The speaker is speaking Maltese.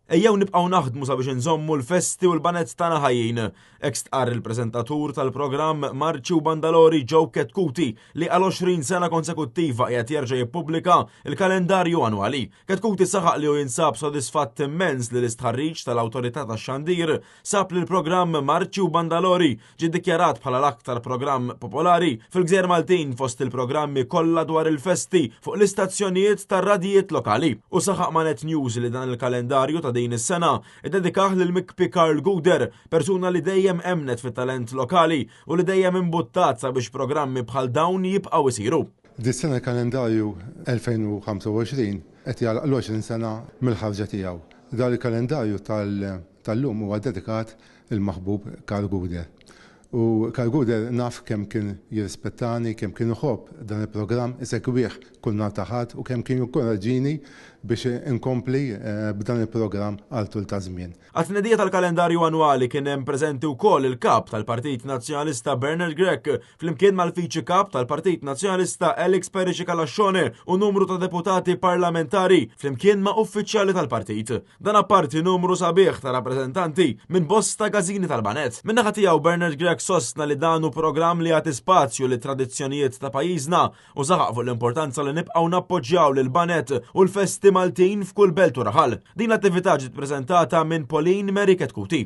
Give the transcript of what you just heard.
Ejjew nibqgħu naħdmu sabiex inżommu l-festi u l-baned tagħna ħajjin. Hekk stqarr il-preżentatur tal-programm Marċi u Bandalori Joe Chetcuti li għal 20 sena konsekuttiva qiegħed jerġa' jippubblika l-kalendarju annwali. Chetcuti saħaq li hu jinsab sodisfatt immens li l-istħarriġ tal-Awtorità tax-Xandir sab li l-programm Marċi u Bandalori ġie ddikjarat bħala l-aktar programm popolari fil-Gżejjer Maltin fost il-programmi kollha dwar il-festi fuq l-istazzjonijiet tar-radijiet lokali. U saħaq ma' Net News li dan il-kalendarju ta' din is-sena iddedikah lil Mikpi Karl Gouder, persuna li dejjem emmnet fit-talent lokali u li dejjem imbuttat sabiex programmi bħal dawn jibqgħu jsiru. Dis-sena l-kalendarju 2025 qed jagħlaq l-20 sena mill-ħarġa tiegħu. Dan il-kalendarju tal-lum huwa ddedikat il-maħbub Karl Gouder. U Karl Gouder naf kemm kien jirrispettani, kemm kien iħobb dan il-programm, isegwih kull nhar ta' Ħadd u kemm kien jinkoraġġini biex inkompli b'dan il-programm għal tul ta' żmien. Għat-tnedija tal-kalendarju annwali kien hemm preżenti wkoll il-Kap tal-Partit Nazzjonalista Bernard Grech flimkien mal-Viċi Kap tal-Partit Nazzjonalista Alex Perici Calascione u numru ta' deputati parlamentari flimkien ma' uffiċjali tal-partit. Dan apparti numru sabiħ ta' rappreżentanti minn bosta każini tal-baned. Min-naħa tiegħu Bernard Grech sostna li dan hu programm li jagħti spazju lit-tradizzjonijiet ta' pajjiżna u saħaq fuq l-importanza li nibqgħu nappoġġjaw lill-baned u l-festi Maltin f'kull belt u raħal. Din l-attività ġiet preżentata minn Pauline Mary Chetcuti.